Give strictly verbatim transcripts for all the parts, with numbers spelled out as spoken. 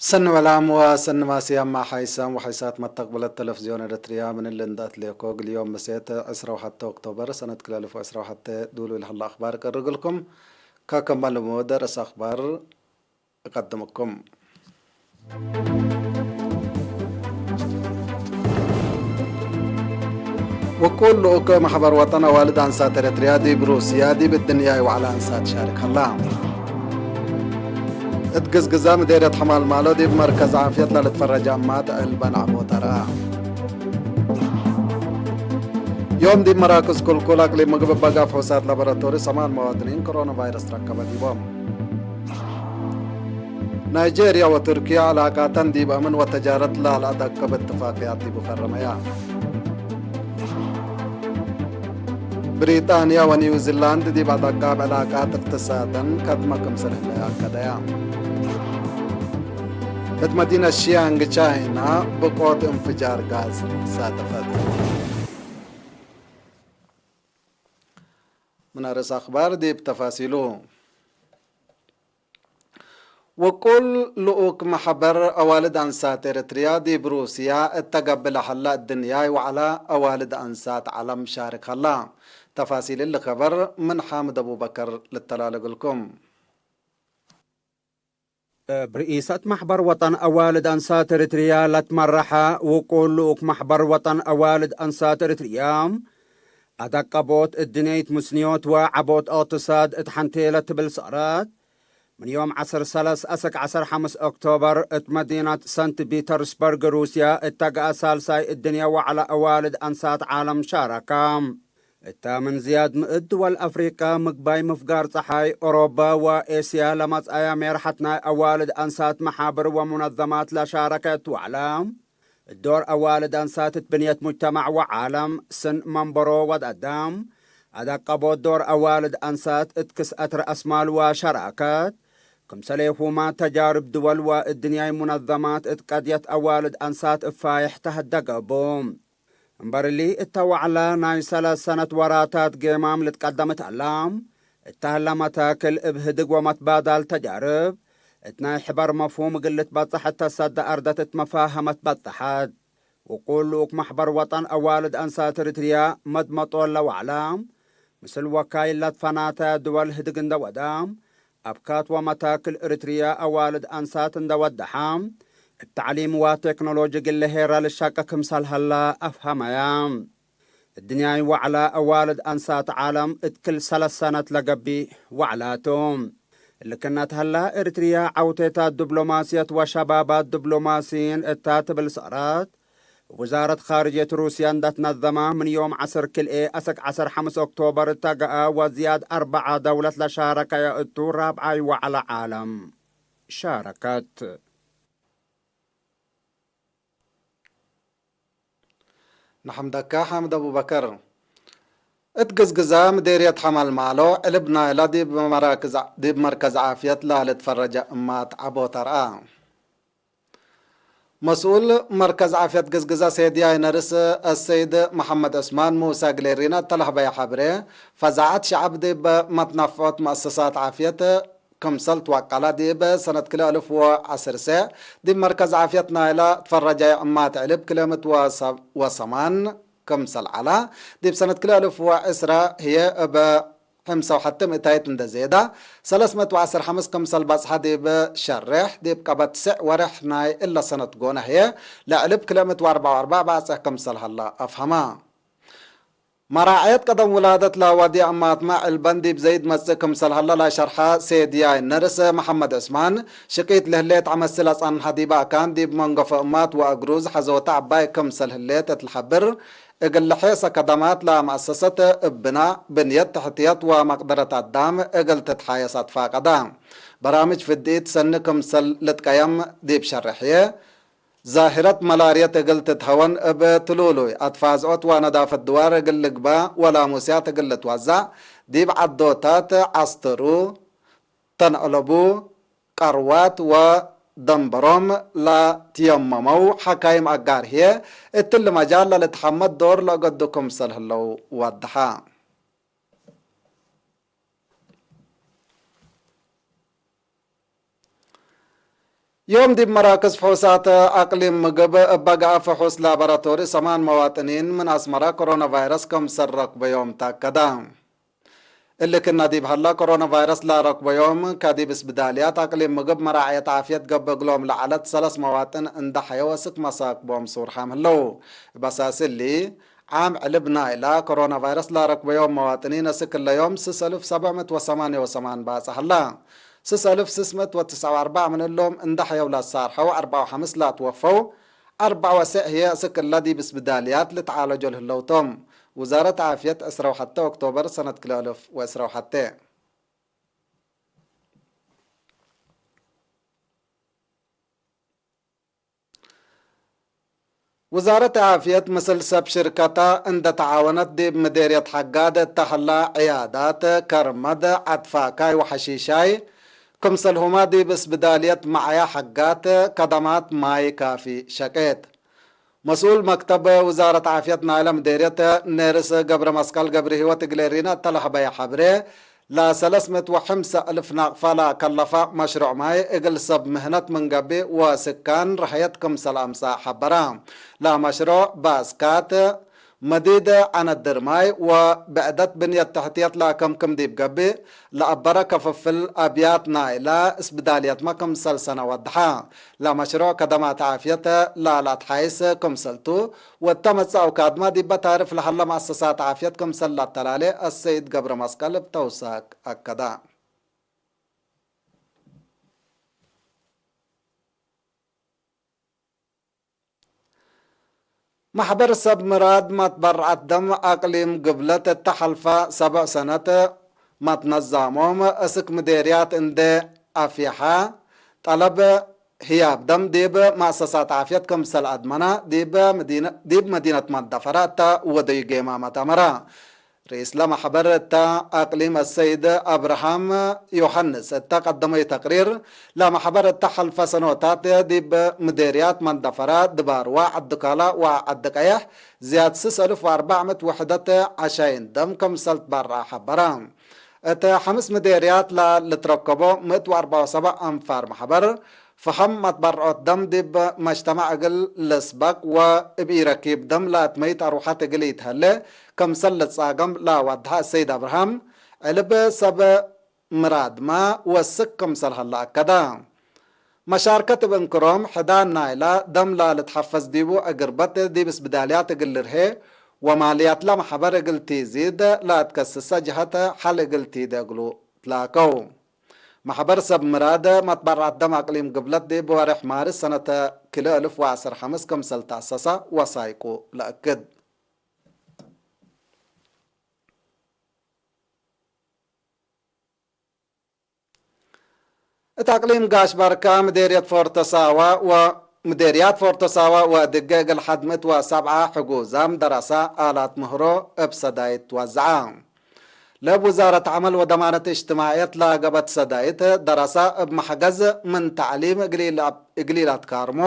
ሰኒ ወላም ወሰኒ ማስያም ማሓይሳም ወሓይሳት መተቅብለት ተለፍዝዮን ኤረትርያ፣ ምን እሊ እንደ አትሌኮ፣ እግል ዮም ምሴት ዕስራ ወሐተ ኦክቶበር ሰነት ክልኤ አልፍ ወዕስራ ወሐተ ዱሉ ለሀለ አኽባር እቀርግልኩም። ከከመ ልሙድ ርእስ አኽባር እቀድምኩም። ውቁል ልኡክ መሕበር ወጠን አዋልድ አንሳት ኤረትርያ ዲብ ሩስያ ዲብ እድንያይ ወዐለ አንሳት ሻርክ ሀላ። እት ግዝግዛ ምዴርየት ሐማልማሎ ዲብ መርከዝ ዓፍየት ለልትፈረጀ እማት ዕልበን ዐቦት አርአ። ዮም ዲብ መራክዝ ኩልኩል አቅሊም ምግብ እበ ጋፍ ሑሳት ላቦራቶሪ ሰማን መዋጥኒን ኮሮና ቫይረስ ረከበ ዲቦም። ናይጄርያ ወቱርክየ ዐላቃተን ዲብ አምን ወተጃረት ለለአደቅብ እትፋቅያት ዲቡ ፈረመያ። ብሪጣንያ ወኒውዚላንድ ዲብ አደቃብ ዐላቃት እቅትሳደን ከድመ ክምሰል ህለ አከደያ። እት መዲነት ሺያንግ ቻይና ብቆት እንፍጃር ጋዝ ሳተፈት። ምን አርእስ አኽባር ዲብ ተፋሲሉ። ውቁል ልኡክ መሕበር አዋልድ አንሳት ኤረትርያ ዲብ ሩስያ እተ ገብእ ለሀላ እድንያይ ወዐለ አዋልድ አንሳት ዐለም ሻርክ ሀላ። ተፋሲል እሊ ከበር ምን ሓምድ አቡበከር ልተላለ እግልኩም። እብ ርኢሰት መሕበር ወጠን አዋልድ አንሳት ኤረትርያ ለትመረሐ ውቁል ልኡክ መሕበር ወጠን አዋልድ አንሳት ኤረትርያ፣ አደቀቦት እድንያይት ምስንዮት ወዐቦት እቅትሳድ እት ሐንቴ ለትብል ሰረት፣ ምን ዮም ዐስር ሰለስ አስክ ዐስር ሐምስ ኦክቶበር እት መዲነት ሰንት ፒተርስበርግ ሩስያ እተገአ ሳልሳይ እድንየ ወዐለ አዋልድ አንሳት ዓለም ሻረከ። እተ ምን ዝያድ ምእት ድወል አፍሪቀ፣ ምግባይ ምፍጋር ጸሓይ ኦሮበ ወኤስያ ለመጽአየ ሜርሐት ናይ አዋልድ አንሳት መሓብር ወሙነዘማት ለሻረከት ወዐለ። እት ዶር አዋልድ አንሳት እት ብንየት ሙጅተማዕ ወዓለም ስን መንበሮ ወድ አዳም፣ አደቀቦት ዶር አዋልድ አንሳት እት ክስአት ረአስማል ወሸራከት፣ ክምሰሌሁመ ተጃርብ ድወል ወእድንያይ ሙነዘማት እት ቀድየት አዋልድ አንሳት እፋይሕ ተሀደገ እቡ። እምበር እሊ፣ እተ ወዕለ ናይ ሰለስ ሰነት ወራታት ጌማም ልትቀደም እት ዐለ። እተ ህለ መታክል እብ ህድግ ወመትባዳል ተጃርብ፣ እት ናይ ሕበር መፍሁም እግል ልትበጸሕ እተ ሰደ አርደት እት መፋሀመት በጸሐት። ውቁል ልኡክ መሕበር ወጠን አዋልድ አንሳት ኤሪትርያ መድመጦለ ወዐለ፣ ምስል ወካይል ለትፈናተ ድወል ህድግ እንደ ወደ፣ አብካት ወመታክል ኤሪትርያ አዋልድ አንሳት እንደ ወደሐ፣ እብ ተዕሊም ወቴክኖሎጂ እግል ለሄረ ልሸቀ ክምሰል ሀለ አፍሀመየ። እድንያይ ወዐለ አዋልድ አንሳት ዓለም እት ክል ሰለስ ሰነት ለገብእ ወዕላቱ። እሊ ክነት ሀለ፣ ኤሪትርያ ዐውቴታት ዲብሎማስየት ወሸባባት ዲብሎማስይን እታ ትብል ሰረት፣ ውዛረት ካርጅየት ሩስያ እንደ ትነዘመ፣ ምን ዮም ዐስር ክልኤ አስክ ዐስር ሐምስ ኦክቶበር እተ ገአ ወዝያድ አርበዐ ደውለት ለሻረከየ እቱ፣ ራብዓይ ወዐለ ዓለም ሻረከት። ነሐምደከ ሓምድ አቡበከር። እት ግዝግዘ ምዴርየት ሐመልማሎ ዕልብ ናይለ ዲብ መራክዝ፣ ዲብ መርከዝ ዓፍየት ለልትፈረጀ እማት ዐቦት አርአ። መስኡል መርከዝ ዓፍየት ግዝግዘ ሴድያይ ነርስ አሰይድ መሐመድ ዑስማን ሙሰ እግል ኤሪና እተ ለሀበየ ሐብሬ፣ ፈዛዐት ሸዐብ ዲብ መትነፍዖት መአሰሳት ዓፍየት ክምሰል ትወቀለ፣ ዲብ ሰነት ክልኤ አልፍ ወዐስር ሴዕ ዲብ መርከዝ ዓፍየት ናይለ ትፈረጃየ እማት ዕልብ ክልኤ ምእት ወሰማን ክምሰል ዐለ። ዲብ ሰነት ክልኤ አልፍ ወዐስረ ህዬ እብ ሕምሳ ወሐቴ ምእታይት እንደ ዜደ፣ ሰለስ ምእት ወዐስር ሐምስ ክምሰል በጽሐ ዲብ ሸሬሕ፣ ዲብ ቀበት ትሰዕ ወሬሕ ናይ እለ ሰነት ጎነ ህዬ፣ ለዕልብ ክልኤ ምእት ወአርበዕ ወአርበዕ ባጽሕ ክምሰል ሀለ አፍሀመ። መራዐየት ቀደም ውላደት ለወድየ እማትመ ዕልበን ዲብ ዘይድ መጽእ ክምሰል ሀለ ለሸርሐ ሴድያይ ነርስ መሐመድ ዑስማን፣ ሽቂት ለህሌት አመስል አጸንሐ ዲበ አካን ዲብ መንገፎ እማት ወአግሩዝ ሐዞተ ዐባይ ክምሰል ህሌት እት ለሐብር፣ እግል ለሔሰ ከደማት ለመአሰሰት እብ ብና፣ ብንየት ተሕትየት ወመቅደረት አዳም እግል ትትሓየስ አትፋቀደ። በራምጅ ፍድኢት ሰኒ ክምሰል ልትቀየም ዲብ ሸርሕየ፣ ዛህረት መላርየት እግል ትትሀወን፣ እብ ትሉሉይ አትፋዝዖት ወነዳፈት ድዋር እግል ልግበእ ወላሙስያት እግል ልትወዘዕ፣ ዲብ ዐዶታት ዐስትሩ፣ ተንዕለቡ፣ ቀርዋት ወደንበሮም ለትየመመው ሐካይም አጋር ህዬ፣ እትሊ መጃል ለልትሐመድ ዶር ለአገዱ ክምሰል ህለው ወደሐ። ዮም ዲብ መራክዝ ፍሑሳት አቅሊም ምግብ እበ ገአ ፍሑስ ላቦራቶሪ ሰማን መዋጥኒን ምን አስመረ ኮሮና ቫይረስ ክምሰል ረክበዮም ተአከደ። እሊ ክእነ ዲብ ሀላ፣ ኮሮና ቫይረስ ለረክበዮም ከዲብ እስብዳልያት አቅሊም ምግብ መራዕየት ዓፍየት ገብእ እግሎም ለዐለት ሰለስ መዋጥን እንዴ ሐየው አስክ መሳክቦም ሱርሓም ህለው። እብ አሳስ እሊ፣ ዓም ዕልብ ናይላ ኮሮና ቫይረስ ለረክበዮም መዋጥኒን አስክ እለ ዮም ስስ አልፍ ሰብዕ ምእት ወሰማንየ ወሰማን ባጽ ሀላ። ስስ አልፍ ስስ ምእት ወትስዕ ወአርበዕ ምን እሎም እንዴ ሐየው ለሳርሐው፣ አርበዕ ወሐምስ ለአትወፈው፣ አርበዕ ወስዕ ህዬ አስክ እለ ዲብ እስብዳልያት ልትዓለጆ ለህለው ቶም። ውዛረት ዓፍየት ዕስራ ወሐተ ኦክቶበር ሰነት ክልኤ አልፍ ወዕስራ ወሐተ። ውዛረት ዓፍየት ምስል ሰብ ሽርከታ እንዴ ተዓወነት ዲብ ምዴርየት ሐጋድ እተ ሀላ ዕያዳት፣ ከርመድ፣ ዐድፋካይ ወሐሺሻይ ክምሰልሁመ ዲብ እስብዳልየት መዓያ ሐጋት ከደማት ማይ ካፊ ሸቄት። መስኡል መክተብ ውዛረት ዓፍየት ናይለ ምዴርየት ኔርስ ገብረመስቀል ገብረህይወት እግል ኤሪና እተ ለሀበየ ሐብሬ፣ ለሰለስ ምእት ወሐምሰ እልፍ ናቅፋ ለከለፈ መሽሩዕ ማይ እግል ሰብ ምህነት ምን ገብእ ወስካን ረሀየት ክምሰል አምጸአ ሐበረ። ለመሽሩዕ በአስካት፣ መዲድ ዐነድር ማይ ወብዕደት ብንየት ተሕትየት ለአከምክም ዲብ ገብእ፣ ለአበረ ከፍፍል አብያት ናይለ እስብዳልየትመ ክምሰል ሰነ ወደሐ። ለመሽሩዕ ከደማት ዓፍየት ላለአትሓይስ ክምሰልቱ፣ ወእተ መጽእ አውካድመ ዲበ ታርፍ ለሀለ መአሰሳት ዓፍየት ክምሰል ለአተላሌ አሰይድ ገብረመስቀል እብ ተውሳክ አከደ። መሕበር ሰብ ምራድ መትበርዐት ደም አቅሊም ግብለት እተ ሐልፈ ሰብዕ ሰነት መትነዛሞም እስክ ምዴርያት እንዴ አፍየሐ፣ ጠለብ ህያብ ደም ዲብ መአሰሳት ዓፍየት ክምሰል አድመነ፣ ዲብ መዲነ-፣ ዲብ መዲነት መንደፈረ እተ ወደዩ ጌማመት አመረ። ርኢስ ለመሕበር እተ አቅሊም አሰይድ አብርሃም ዮሐንስ እተ ቀደመዩ ተቅሪር፣ ለመሕበር እተ ሐልፈ ሰኖታት ዲብ ምዴርያት መንደፈረ፣ ድባርዋ፣ ዐዲ ካላ ወዐዲ ቀየሕ ዝያድ ስስ አልፍ ወአርበዕ ምእት ውሕደት ዐሻይን ደም ክምሰል ትበርዐ ሐበረ። እት ሐምስ ምዴርያት ለልትረከቦ ምእት ወአርበዕ ወሰብዕ አንፋር መሕበር፣ ፈሀም መትበርዖት ደም ዲብ መጅተማዕ እግል ልስበቅ ወእብ ኢረኪብ ደም ለአትመይት አርወሐት እግል ኢትሀሌ ክምሰል ልትጻገም ለወድሐ አሰይድ አብርሃም፣ ዕልብ ሰብ ምራድመ ወስክ ክምሰል ሀለ አከደ። መሻርከት እብ እንክሮም፣ ሕዳን ናይለ ደም ለልትሐፈዝ ዲቡ፣ እግርበት ዲብ እስብዳልያት እግል ልርሄ ወማልያትለ መሕበር እግል ቲዚድ ለአትከስሰ ጀሀት ሐል እግል ቲዴ እግሉ ትላከው። መሕበር ሰብ ምራድ መትበርዐት ደም አቅሊም ግብለት ዲብ ወሬሕ ማርስ ሰነተ ክልኤ እልፍ ወዐስር ሐምስ ክምሰል ተአሰሰ ወሳይቁ ለአክድ። እት አቅሊም ጋሽ ባርካ ምዴርየት ፎርቶ ሳዋ ወ-፣ ምዴርያት ፎርቶ ሳዋ ወድገ እግል ሐድ ምእት ወሰብዓ ሕጉዛም ደረሳ አላት ምህሮ እብ ሰዳይት ትወዘዐ። ለእብ ውዛረት ዐመል ወደማነት እጅትማዕየት ለገብአት ሰዳይት ደረሳ እብ መሕገዝ ምን ተዕሊም እግል ኢለ-፣ እግል ኢለትካርሞ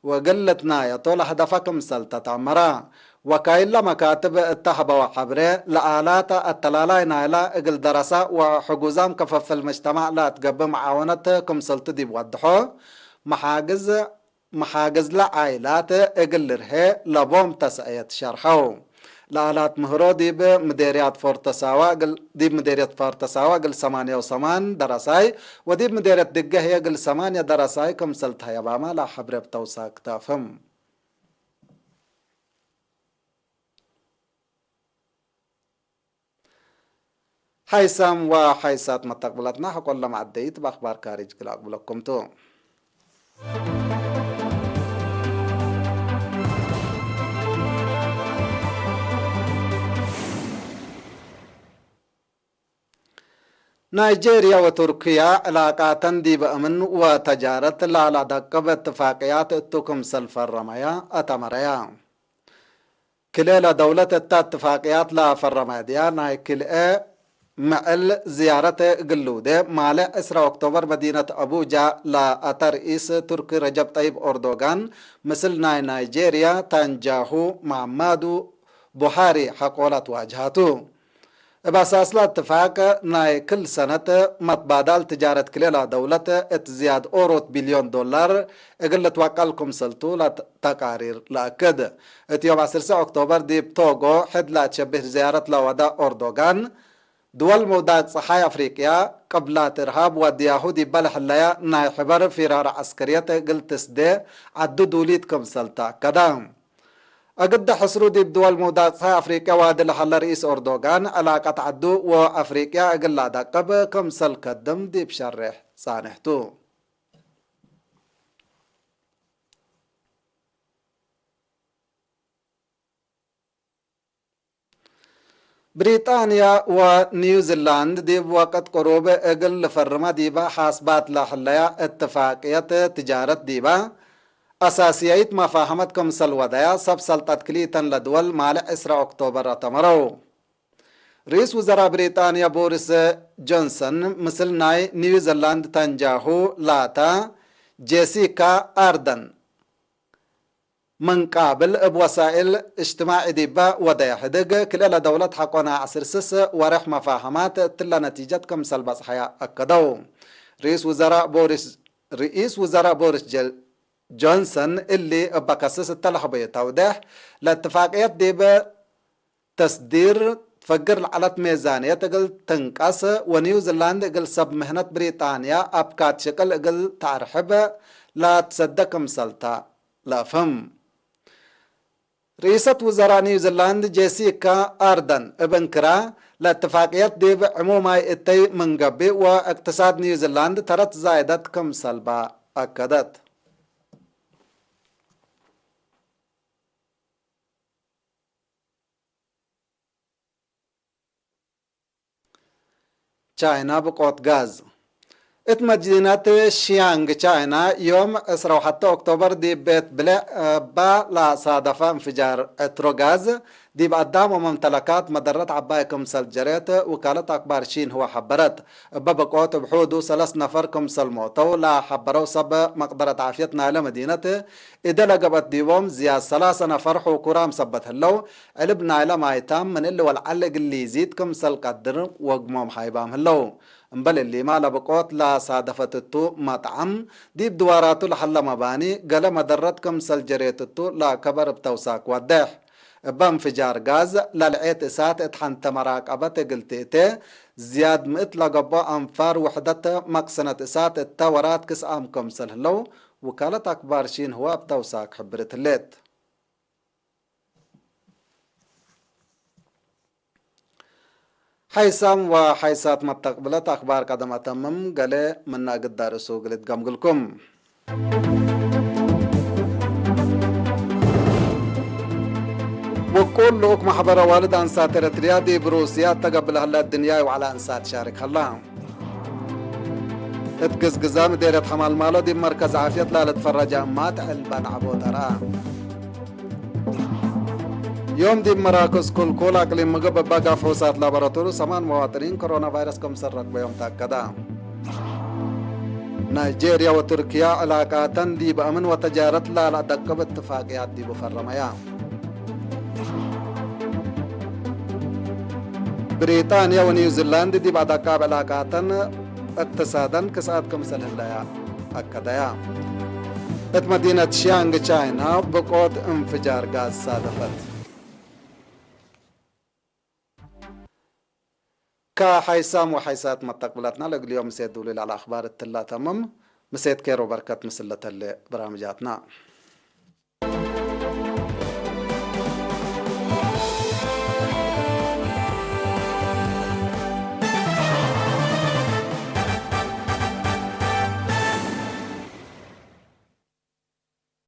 ወእግል ልትናየቶ ለሀደፈ ክምሰል ተአመረ። ወካይለ መካትብ እተ ሀበወ ሐብሬ፣ ለአላት አተላላይ ናይለ እግል ደረሳ ወሕጉዛም ከፈፍል መጅተማዕ ለአትገብእ መዓወነት ክምሰልቱ ዲብ ወድሖ፣ መሓግዝ፣ መሓግዝለ ዓይላት እግል ልርሄ ለቦም ተስእየት ሸርሐው። ለአላት ምህሮ ዲብ ምዴርያት ፎርቶ ሳዋ እግል፣ ዲብ ምዴርየት ፎርቶ ሳዋ እግል ሰማንየ ወሰማን ደረሳይ ወዲብ ምዴርየት ድገ ህዬ እግል ሰማንየ ደረሳይ ክምሰል ተሀየባመ ለሐብሬ እብ ተውሳክ ተአፍህም። ሐይሳም ወሐይሳት መተቅብለትና፣ ሐቆለ መዐደይት በአክባር ካሪጅ እግል አቅብለኩም ቱ። ናይጄርያ ወቱርክያ ዕላቃተን ዲብ አምን ወተጃረት ለለአደቅብ እትፋቅያት እቱ ክምሰል ፈረመያ አተመረያ። ክልኤ ለደውለት እተ እትፋቅያት ለፈረመ ህድያ ናይ ክልኤ ምዕል ዝያረት እግል ልውዴ፣ ማሌ ዕስራ ኦክቶበር መዲነት አቡጃ ለአተ ርኢስ ቱርኪ ረጀብ ጠይብ ኦርዶጋን ምስል ናይ ናይጄርያ ታንጃሁ መሐማዱ ቡሃሪ ሐቆለ ትዋጅሀቱ። እብ አሳስለ እትፋቅ፣ ናይ ክል ሰነት መትባዳል ትጃረት ክልኤ ደውለት እት ዝያድ ኦሮት ቢልዮን ዶላር እግል ልትወቀል ክምሰልቱ ለተቃሪር ለአክድ። እት ዮም ዐስር ኦክቶበር ዲብ ቶጎ ሕድ ለአትሸብህ ዝያረት ለወደ ኦርዶጋን፣ ድወል ምውዳቅ ጸሓይ አፍሪቅያ፣ ቅብላት እርሃብ ወድያሁ ዲበ ለሐለያ ናይ ሕበር ፊራር ዐስከርየት እግል ትስዴ ዐዱ ዱሊት ክምሰል ተአከደ። እግደ ሕስሩ ዲብ ድወል ምውዳቅ ጸሓይ አፍሪቅያ ዋዲ ለሀለ ርኢስ ኦርዶጋን፣ ዕላቀት ዐዱ ወአፍሪቅያ እግል ለአደቅብ ክምሰል ከድም ዲብ ሸሬሕ ጻኔሕ ቱ። ብሪጣንያ ወኒውዚላንድ ዲብ ወቅት ቅሩብ እግል ልፈርመ ዲበ ሓስባት ለህለያ እትፋቅየት ትጃረት ዲበ አሳስያይት መፋህመት ክምሰል ወደያ ሰብ ሰልጠት ክልኢተን ለድወል ማልዕ ዕስራ ኦክቶበር አተመረው። ርኢስ ውዘራእ ብሪጣንያ ቦሪስ ጆንሰን ምስል ናይ ኒውዚላንድ ተንጃሁ ላታ ጄሲካ አርደን ምን ቃብል እብ ወሳእል እጅትማዒ ዲበ ወደየ ሕድግ፣ ክልኤ ለደውለት ሐቆ ናይ ዐስር ስስ ወሬሕ መፋህማት እትለ ነቲጀት ክምሰል በጽሐያ አከደው። ርኢስ ውዘራእ ቦሪስ፣ ርኢስ ውዘራእ ቦሪስ ጀ-፣ ጆንሰን እሊ እበ ከስስ እተ ለሀበዩ ተውዴሕ፣ ለእትፋቅየት ዲብ ተስዲር ትፈግር ለዐለት ሜዛንየት እግል ትንቀስ ወኒውዚላንድ እግል ሰብ ምህነት ብሪጣንያ አብካት ሽቅል እግል ተአርሕብ ለትሰደ ክምሰልተ ለአፍህም። ርኢሰት ውዘራእ ኒውዚላንድ ጄሲካ አርደን እብ እንክራ፣ ለእትፋቅየት ዲብ ዕሙማይ እተይ ምን ገብእ ወእቅትሳድ ኒውዚላንድ ተረት ዛይደት ክምሰልበ አከደት። ቻይና ብቆት ጋዝ። እት መዲነት ሺያንግ ቻይና ዮም ዕስራ ወሐተ ኦክቶበር ዲብ ቤት ብሌዕ እባ ለሳደፈ እንፍጃር ዕትሮ ጋዝ ዲብ አዳም ወመምተለካት መደረት ዐባይ ክምሰል ጀሬት ውካለት አክባር ሺንህዋ ሐበረት። እበ ብቆት እብ ሑዱ ሰለስ ነፈር ክምሰል ሞተው ለሐበረው ሰብ መቅደረት ዓፍየት ናይለ መዲነት እደ ለገብአት ዲቦም ዝያድ ሰላሰ ነፈር ሑኩራም ሰበት ህለው። ዕልብ ናይለ ማይታም ምን እሊ ወለዐል እግል ሊዚድ ክምሰል ቀድር ወግሞም ሀይባም ህለው። እምበል እሊማ ለብቆት ለሳደፈት እቱ መጥዐም ዲብ ድዋራቱ ለሀለ መባኒ ገሌ መደረት ክምሰል ጀሬት እቱ ለከበር እብ ተውሳክ ወዴሕ። እበ እንፍጃር ጋዝ ለልዔት እሳት እት ሐንተ መራቀበት እግል ትእቴ ዝያድ ምእት ለገብኦ አንፋር ውሕደት መቅሰነት እሳት እተ ወራት ክስአም ክምሰል ህለው ውካለት አክባር ሺንህዋ እብ ተውሳክ ሕብርት ህሌት። ሐይሳም ወሐይሳት መተቅብለት አክባር ቀደም አተምም፣ ገሌ ምነ እግል ዳርሱ እግል እትገምግልኩም። ውቁል ልኡክ ማሕበር አዋልድ አንሳት ኤረትርያ ዲብ ሩስያ እተ ገብእ ለህለ እድንያይ ወዐለ አንሳት ሻርክ ሀላ። እት ግዝግዛ ምዴርየት ሐማልማሎ ዲብ መርከዝ ዓፍየት ላልትፈረጀ እማት ዕልበን ዐቦት አርአ። ዮም ዲብ መራክዝ ኩልኩል አቅሊም ምግብ እበ ጋፍሑሳት ላቦራቶሪ ሰማን መዋጥኒን ኮሮና ቫይረስ ክምሰል ረክበዮም ተአከደ። ናይጄርያ ወቱርክያ ዕላቃተን ዲብ አምን ወተጃረት ላለአደቅብ እትፋቅያት ዲቡ ፈረመያ። ብሪጣንያ ወኒውዚላንድ ዲብ አደቃብ ዕላቃተን እቅትሳደን ክስአት ክምሰል ህለያ አከደያ። እት መዲነት ሺያንግ ቻይና ብቆት እንፍጃር ጋዝ ሳደፈት። ከሐይሳም ወሐይሳት መተቅብለትና ለእግል ዮም ምሴት ዱሉይ ለዐለ አኽባር እትላ ተምም። ምሴት ኬሮ በርከት ምስል ለተሌ በራምጃትና።